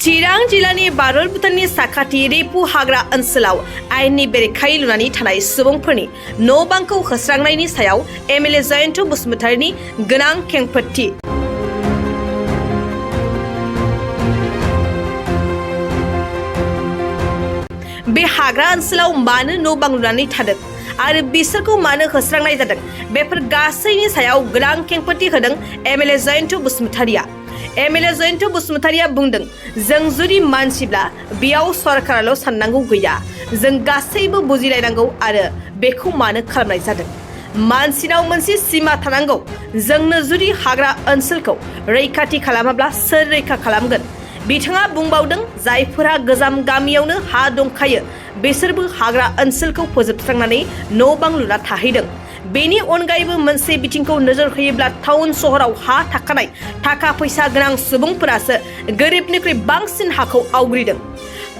चिरां जिल्लानि बारल भुटाननि साखाथि रेपु हाग्रा ओनसोलाव आयेननि बेरेखायै लुनानै थानाय सुबुंफोरनि न' बांखौ होस्रांनायनि सायाव एमएलए जयन्त बसुमतारीनि गोनां खेंफोरथि। बे हाग्रा ओनसोलाव मानो न' बां लुनानै थादों आरो बिसोरखौ मानो होस्रांनाय जादों, बेफोर गासैनि सायाव गोनां खेंफोरथि होदों एमएलए जयन्त बसुमतारीया। एमएलए जयन्त बसुमतारीया बुंदों, जों जुदि मानसिब्ला बेयाव सरकाराल' साननांगौ गैया, जों गासैबो बुजिलायनांगौ आरो बेखौ मानो खालामनाय जादों। मानसिनाव मोनसे सिमा थानांगौ। जोंनो जुदि हाग्रा ओनसोलखौ रैखाथि खालामाब्ला सोर रैखा खालामगोन? बिथाङा बुंबावदों, जायफोरा गोजाम गामियावनो हा दंखायो बिसोरबो हाग्रा ओनसोलखौ फोजोबस्रांनानै न' बां लुना थाहैदों। बेनि अनगायैबो मोनसे बिथिंखौ नोजोर होयोब्ला टाउन सहराव हा थाखानाय थाखा फैसा गोनां सुबुंफोरासो गोरिबनिख्रुइ बांसिन हाखौ आवग्रिदों।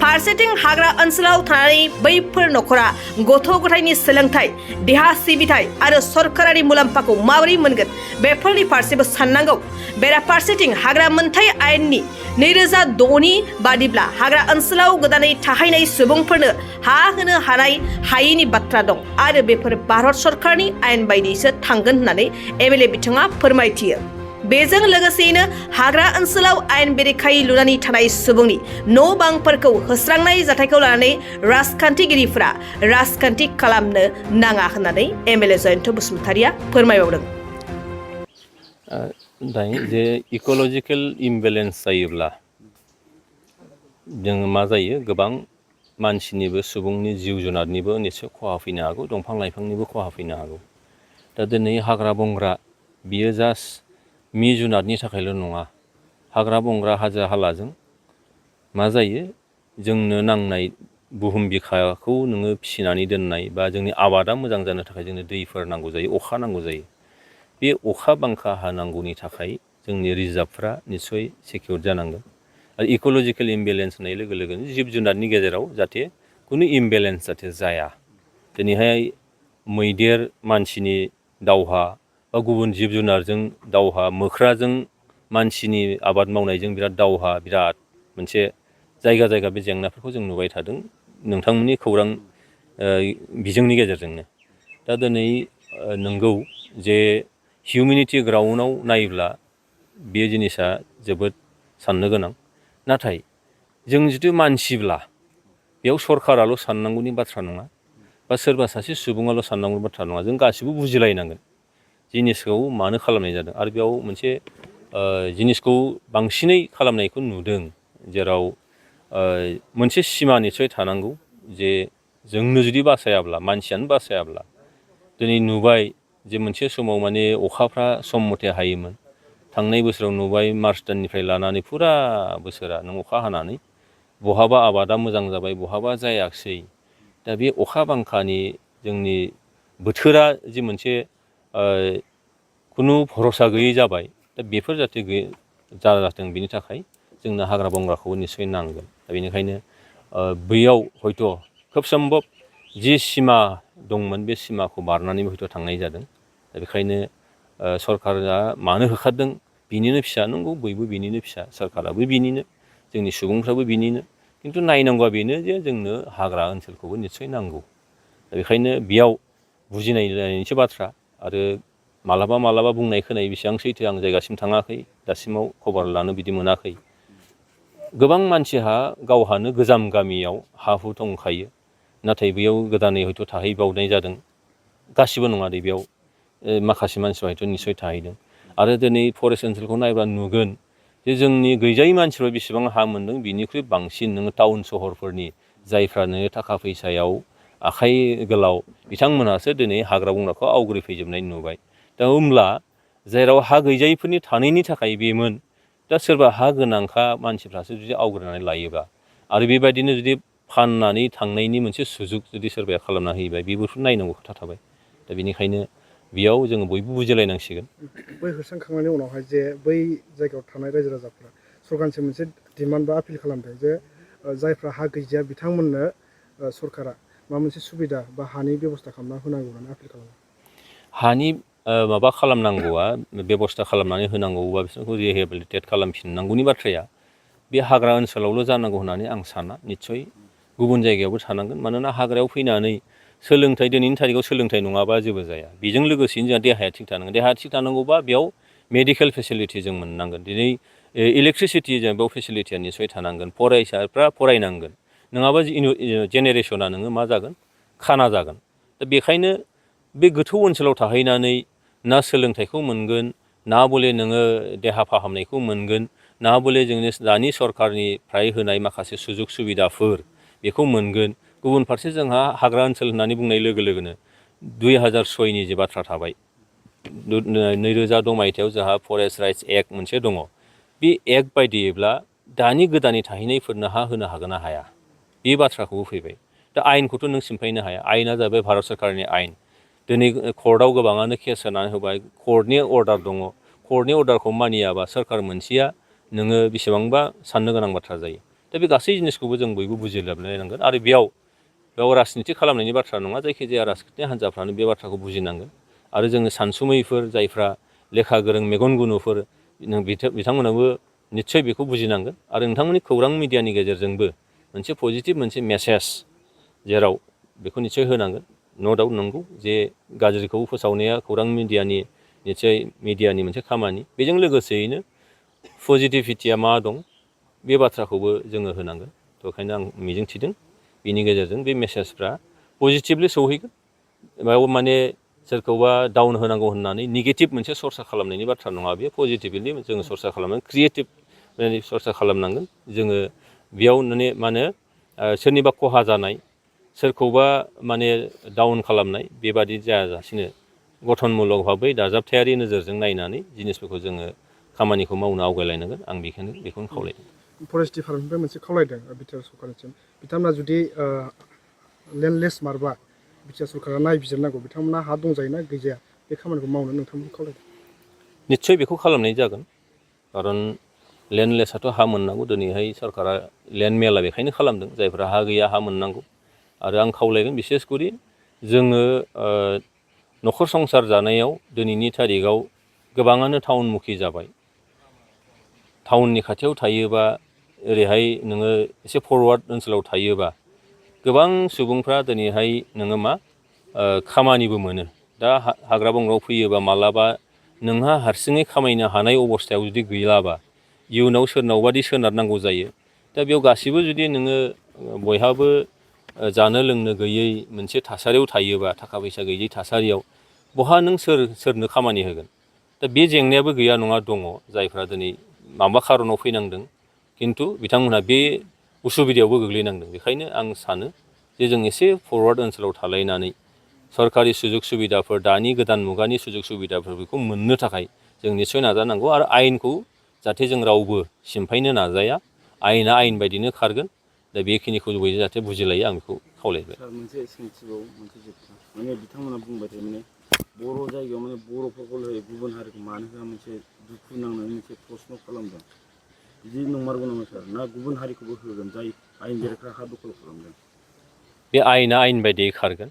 फारसेथिं हाग्रा ओनसोलाव थानानै बैफोर नखरा गथ' गथायनि सोलोंथाइ, देहा सिबिथाय आरो सरकारारि मुलाम्फाखौ माबोरै मोनगोन, बेफोरनि फारसेबो साननांगौ। बेराफारसेथिं हाग्रा मोनथाय आयेननि 2006नि बादिब्ला हाग्रा ओनसोलाव गोदानै थाहैनाय सुबुंफोरनो हा होनो हानाय हायैनि बाथ्रा दं आरो बेफोर भारत सरकारनि आयेन बायदियैसो थांगोन होननानै एमएलए बिथाङा फोरमायथियो। बेजों लोगोसेयैनो हाग्रा ओनसोलाव आयेन बेरेखायै लुनानै थानाय सुबुंनि न' बांफोरखौ होस्रांनाय जाथायखौ लानानै राजखान्थिगिरिफोरा राजखान्थि खालामनो नाङा होननानै एमएलए जयन्त बसुमतारीया फोरमायबावदों। दायो जे इक'लजिकेल इमबेलेन्स जायोब्ला जोङो मा जायो, गोबां मानसिनिबो सुबुंनि जिब जुनारनिबो निस्सय खहा फैनो हागौ, दंफां लाइफांनिबो खहा फैनो हागौ। दा दिनै हाग्रा बंग्रा बियो जास्ट मि जुनारनि थाखायल' नङा। हाग्रा बंग्रा हाजो हालाजों मा जायो, जोंनो नांनाय बुहुम बिखाखौ नोङो फिसिनानै दोननाय बा जोंनि आबादा मोजां जानो थाखाय जोंनो दैफोर नांगौ जायो, अखा नांगौ जायो। बे अखा बांखा हानांगौनि थाखाय जोंनि रिजार्भफ्रा निस्सय सिकिउर जानांगोन। आरो इक'लजिकेल इमबेलेन्स होननाय लोगो लोगोनो जिब जुनारनि गेजेराव जाहाथे खुनु इमबेलेन्स जाहाथे जाया। दिनैहाय मैदेर मानसिनि दावहा बा गुबुन जिब जुनारजों दावहा, मोख्राजों मानसिनि आबाद मावनायजों बिराद दावहा, बिराद मोनसे जायगा जायगा बे जेंनाफोरखौ जों नुबाय थादों नोंथांमोननि खौरां बिजोंनि गेजेरजोंनो। दा दिनै नंगौ जे हिउमेनिटि ग्राउन्डआव नायोब्ला बे जिनिसा जोबोद साननो गोनां। नाथाय जों जुदि मानसिब्ला बेयाव सरकाराल' साननांगौनि बाथ्रा नङा बा सोरबा सासे सुबुङाल' साननांगौनि बाथ्रा नङा। जों गासिबो बुजिलायनांगोन जिनिसखौ मानो खालामनाय जादों। आरो बेयाव मोनसे जिनिसखौ बांसिनै खालामनायखौ नुदों, जेराव मोनसे सिमा निस्सय थानांगौ जे जोंनो जुदि बासायाब्ला, मानसियानो बासायाब्ला। दिनै नुबाय जे मोनसे समाव माने अखाफ्रा सम मथे हायोमोन। थांनाय बोसोराव नुबाय मार्च दाननिफ्राय लानानै फुरा बोसोरा नों अखा हानानै बहाबा आबादा मोजां जाबाय, बहाबा जायाखिसै। दा बे अखा बांखानि जोंनि बोथोरा जि मोनसे खुनु भरसा गैयै जाबाय। दा बेफोर जाहाथे जाथों बिनि थाखाय जोंनो हाग्रा बंग्राखौबो निस्सय नांगोन। दा बेनिखायनो बैयाव हयथ' खोब सम्भब जि सिमा दंमोन बे सिमाखौ बारनानैबो हयथ' थांनाय जादों। दा बेखायनो सरकारा मानो होखारदों, बिनिनो फिसा नंगौ, बयबो बिनिनो फिसा, सरकाराबो बिनिनो, जोंनि सुबुंफ्राबो बिनिनो। खिन्थु नायनांगौआ बेनो जे जोंनो हाग्रा ओनसोलखौबो निस्सय नांगौ। दा बेखायनो बेयाव बुजिनायनिसो बाथ्रा। आरो मालाबा बुंनाय खोनायो, बेसेबां सैथो आं जायगासिम थाङाखै, दासिमाव खबर लानो बिदि मोनाखै। गोबां मानसिहा गावहानो गोजाम गामियाव हा हु दंखायो, नाथाय बेयाव गोदानै हयथ' थाहैबावनाय जादों। गासिबो नङा दे, बेयाव माखासे मानसिफ्रा हयथ' निस्सय थाहैदों। आरो दिनै फरेस्ट ओनसोलखौ नायब्ला नुगोन जे जोंनि गैजायै मानसिफ्रा बेसेबां हा मोनदों, बिनिख्रुइ बांसिन नोङो टाउन सहरफोरनि जायफ्रा नोङो थाखा फैसायाव आखाइ गोलाव, बिथांमोनहासो दिनै हाग्रा बंग्राखौ आवग्रिफैजोबनाय नुबाय। दा होमब्ला जेराव हा गैजायैफोरनि थानायनि थाखाय बेमोन, दा सोरबा हा गोनांखा मानसिफ्रासो जुदि आवग्रिनानै लायोबा आरो बेबायदिनो जुदि फाननानै थांनायनि मोनसे सुजुग जुदि सोरबाया खालामना होयोबा, बेबोथ' नायनांगौ खोथा थाबाय। दा बेनिखायनो बेयाव जोङो बयबो बुजिलायनांसिगोन। बै होस्रांखांनायनि उनावहाय जे बै जायगायाव थानाय रायजो राजाफ्रा सरकारनिसिम मोनसे डिमान्ड बा आपिल खालामदों जे जायफ्रा हा गैजाया बिथांमोननो सरकारा माबा मोनसे सुबिदा बा हानि बेब'स्था खालामना होनांगौ होननानै आपिल खालामदों। हानि माबा खालामनांगौआ, बेब'स्था खालामनानै होनांगौबा बिसोरखौ रिहेबिलिटेट खालामफिननांगौनि बाथ्राया बे हाग्रा ओनसोलावल' जानांगौ होननानै आं साना निस्सय गुबुन जायगायावबो थानांगोन मानोना हाग्रायाव फैनानै सोलोंथाइ दिनैनि थारिखआव सोलोंथाइ नङाबा जेबो जाया बेजों लोगोसेनो जोंहा देहाया थिग थानांगोन देहाया थिग थानांगौबा बेयाव मेडिकेल फेसिलिटि जों मोननांगोन दिनै इलेक्ट्रिसिटि जों बेयाव फेसिलिटिया निस्सय थानांगोन फरायसाफ्रा फरायनांगोन नङाबा जेनेरेसना नोङो मा जागोन खाना जागोन दा बेखायनो बे गोथौ ओनसोलाव थाहैनानै ना सोलोंथाइखौ मोनगोन ना बले नोङो देहा फाहामनायखौ मोनगोन ना बले जोंनि दानि सरकारनिफ्राय होनाय माखासे सुजुग सुबिदाफोर बेखौ मोनगोन गुबुन फारसे जोंहा हाग्रा ओनसोल होननानै बुंनाय लोगो लोगोनो 2006नि जे बाथ्रा थाबाय 2006 मायथाइयाव जोंहा फरेस्ट राइट्स एक्ट मोनसे दङ बे एक्ट बायदियैब्ला दानि गोदानै थाहैनायफोरनो हा होनो हागोन ना हाया बे बाथ्राखौबो फैबाय दा आयेनखौथ' नों सिमफायनो हाया आयेना जाबाय भारत सरकारनि आयेन दिनै कर्टआव गोबाङानो केस होनानै होबाय कर्टनि अर्डार दङ कर्टनि अर्डारखौ मानियाबा सोरखार मोनसेया नोङो बेसेबांबा साननो गोनां बाथ्रा जायो दा बे गासै जिनिसखौबो जों बयबो बुजिलायनांगोन आरो बेयाव राजनिति खालामनायनि बाथ्रा नङा जायखिजाया राजनिति हान्जाफ्रानो बे बाथ्राखौ बुजिनांगोन आरो जोङो सानसुमैफोर जायफ्रा लेखा गोरों मेगन गुनुफोर बिथांमोनाबो निस्सय बेखौ बुजिनांगोन आरो नोंथांमोननि खौरां मिडियानि गेजेरजोंबो मोनसे पजिटिभ मोनसे मेसेज जेराव बेखौ निस्सय होनांगोन न' डाउट नंगौ जे गाज्रिखौ फोसावनाया खौरां मिडियानि निस्सय मिडियानि मोनसे खामानि बेजों लोगोसेयैनो पजिटिभिटिया मा दं बे बाथ्राखौबो जोङो होनांगोन थ' ओंखायनो आं मिजिंथिदों बिनि गेजेरजों बे मेसेजफ्रा पजिटिभलि सौहैगोन बेयाव माने सोरखौबा डाउन होनांगौ होननानै नेगेटिभ मोनसे सरसा खालामनायनि बाथ्रा नङा बेयो पजिटिभलि जोङो सरसा खालामनांगोन क्रिएटिभ सरसा खालामनांगोन जोङो बेयाव माने मा होनो सोरनिबा खहा जानाय सोरखौबा माने डाउन खालामनाय बेबादि जायाजासिनो गठनमूलक भाबै दाजाबथायारि नोजोरजों नायनानै जिनिसफोरखौ जोङो खामानिखौ मावनो आवगायलायनांगोन आं बेखौनो खावलायदों फरेस्ट डिपार्टमेन्टनिफ्राय मोनसे खावलायदों बिटिआर सरकारनिसिम बिथांमोना जुदि लेन्डलेस मारबा बिटिआर सरकारा नायबिजिरनांगौ बिथांमोना हा दंजायोना गैजाया बे खामानिखौ मावनो नोंथांमोनखौ खावलायदों निस्सय बेखौ खालामनाय जागोन खारन लेन्डलेसआथ' हा मोननांगौ दिनैहाय सरकारा लेन्ड मेला बेखायनो खालामदों जायफ्रा हा गैया हा मोननांगौ आरो आं खावलायगोन बिसेसकरि जोङो न'खर संसार जानायाव दिनैनि थारिखआव गोबाङानो टाउनमुखि जाबाय टाउननि खाथियाव थायोबा ओरैहाय नोङो एसे फरवार्ड ओनसोलाव थायोबा गोबां सुबुंफ्रा दिनैहाय नोङो मा खामानिबो मोनो दा हाग्रा बंग्रायाव फैयोबा मालाबा नोंहा हारसिङै खामायनो हानाय अबस्थायाव जुदि गैलाबा इयुनाव सोरनावबादि सोनारनांगौ जायो दा बेयाव गासिबो जुदि नोङो बयहाबो जानो लोंनो गैयै मोनसे थासारियाव थायोबा थाखा फैसा गैयै थासारियाव बहा नों सोरनो खामानि होगोन दा बे जेंनायाबो गैया नङा दङ जायफ्रा दिनै माबा खारनाव फैनांदों खिन्थु बिथांमोनहा बे उसुबिदायावबो गोग्लैनांदों बेखायनो आं सानो जे जों एसे फरवार्ड ओनसोलाव थालायनानै सरकारि सुजुग सुबिदाफोर दानि गोदान मुगानि सुजुग सुबिदाफोर बेखौ मोननो थाखाय जों निस्सय नाजानांगौ आरो आयेनखौ जाहाथे जों रावबो सिमफायनो नाजाया आयेना आयेन बायदिनो खारगोन दा बेखिनिखौ बयबो जाहाथे बुजिलायो आं बेखौ खावलायबाय मोनसे सोंथिबाव मोनसे जोबथा माने बिथांमोना बुंबाय थायो माने बर' जायगायाव माने बर'फोरखौ गुबुन हारिखौ मानो होआ मोनसे दुखु नांनानै मोनसे प्रश्न खालामदों बिदि नंमारगौ नामा सार ना गुबुन हारिखौबो होगोन जाय आयेन बेरेखा हा दखल खालामदों बे आयेना आयेन बायदियै खारगोन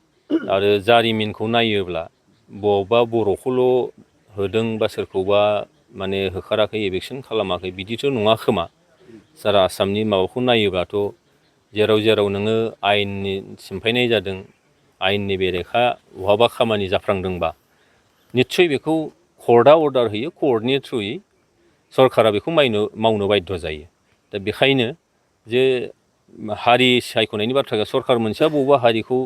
आरो जारिमिनखौ नायोब्ला बबावबा बर'खौल' होदों बा सोरखौबा माने होखाराखै एभेकसन खालामाखै बिदिथ' नङा खोमा सारा आसामनि माबाखौ नायोब्लाथ' जेराव नोङो आयेननि सिमफायनाय जादों आयेननि बेरेखा बहाबा खामानि जाफ्लांदोंबा निस्सय बेखौ कर्टआ अर्डार होयो कर्टनि थ्रुयै सरकारा बेखौ मावनो बाध्य जायो दा बेखायनो जे हारि सायख'नायनि बाथ्रा सरकार मोनसेया बबेबा हारिखौ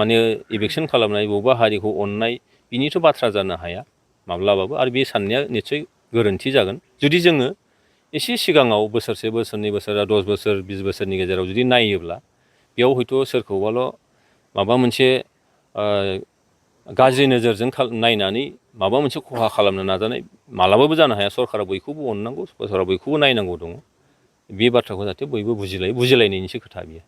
माने इभेकसन खालामनाय बबेबा हारिखौ अननाय बिनिथ' बाथ्रा जानो हाया माब्लाबाबो आरो बे साननाया निस्सय गोरोन्थि जागोन जुदि जोङो एसे सिगाङाव बोसोरसे बोसोरनै बोसोर 10 बोसोर 20 बोसोरनि गेजेराव जुदि नायोब्ला बेयाव हयथ' सोरखौबाल' माबा मोनसे गाज्रि नोजोरजों नायनानै माबा मोनसे खहा खालामनो नाजानाय मालाबाबो जानो हाया सरकारा बयखौबो अननांगौ सरकारा बयखौबो नायनांगौ दङ बे बाथ्राखौ जाहाथे बयबो बुजिलायनायनिसो खोथा बियो